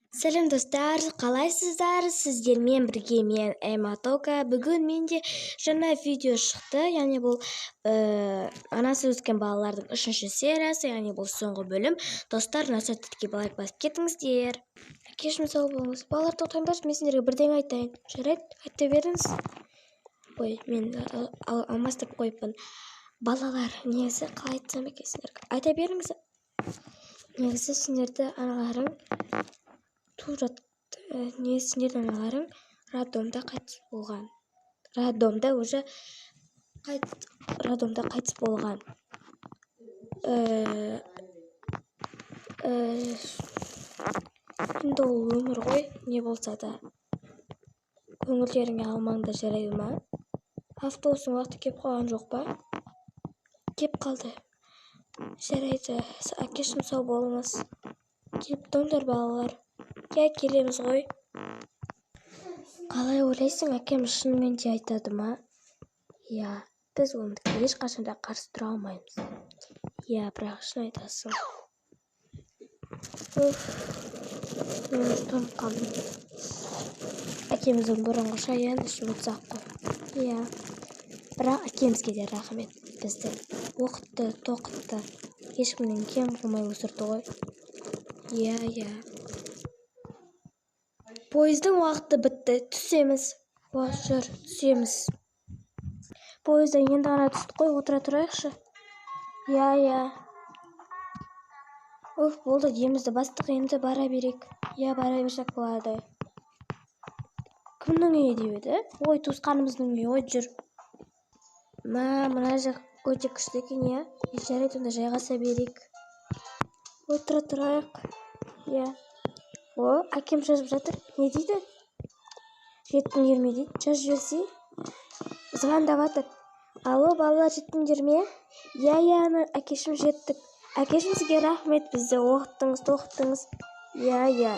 Сәлем, достар! Қалайсыздар? Сіздермен бірге мен, Эмма Тока. Бүгін менде жаңа видео шықты, яғни бұл анасы өскен балалардың үшінші сериясы, яғни бұл соңғы бөлім. Достар, ұнаса, тіркеліп, лайк басып кетіңіздер. Әкешім, сау болыңыз. Балалар, тоқтаңдаршы, мен сендерге бірдеңе айтайын. Жарайды, айта беріңіз. Ой, мен алмастырып қойыппын. Балалар, негізі, қалай айтсам екен сендерге? Айта беріңіз. Негізі, сендерді аналарың туып жат, не, сендердің аналарың роддомда қайтыс болған, роддомда уже роддомда қайтыс болған. Енді ол өмір ғой, не болса да көңілдеріңе алмаңдар, жарайды ма? Автобустың уақыты кеп қалған жоқ па? Кеп қалды. Жарайды, әкешім, сау болыңыз. Келіп тұрыңдар, балалар. Иә, келеміз ғой. Қалай ойлайсың, әкем шынымен де айтады ма? Иә, біз өмірге ешқашан да қарсы тұра алмаймыз. Иә, бірақ шын айтасың. Уф, мен уже тоңып қалдым. Әкеміздің бұрынғы шайын ішіп отырсақ қой. Иә, бірақ әкемізге де рахмет, бізді оқытты, тоқытты, ешкімнен кем қылмай өсірді ғой. Иә, пойыздың уақыты бітті, түсеміз. О, жүр, түсеміз. Пойыздан енді ғана түстік қой, отыра тұрайықшы. Иә. Уф, болды, демімізді бастық, енді бара берейік. Иә, бара берсек болады. Кімнің үйі деп еді? Ой, туысқанымыздың үйі ғой, жүр. Мә, мына жақ өте күшті екен, иә. Жарайды, онда жайғаса берейік, отыра тұрайық. Иә. О, әкем жазып жатыр. Не дейді? Жеттіңдер ме дейді. Жазып жіберсей. Звондап жатыр. Алло, балалар, жеттіңдер ме? Иә, ана, әкешім, жеттік. Әкешім, сізге рахмет, бізді оқыттыңыз, тоқыттыңыз. Иә.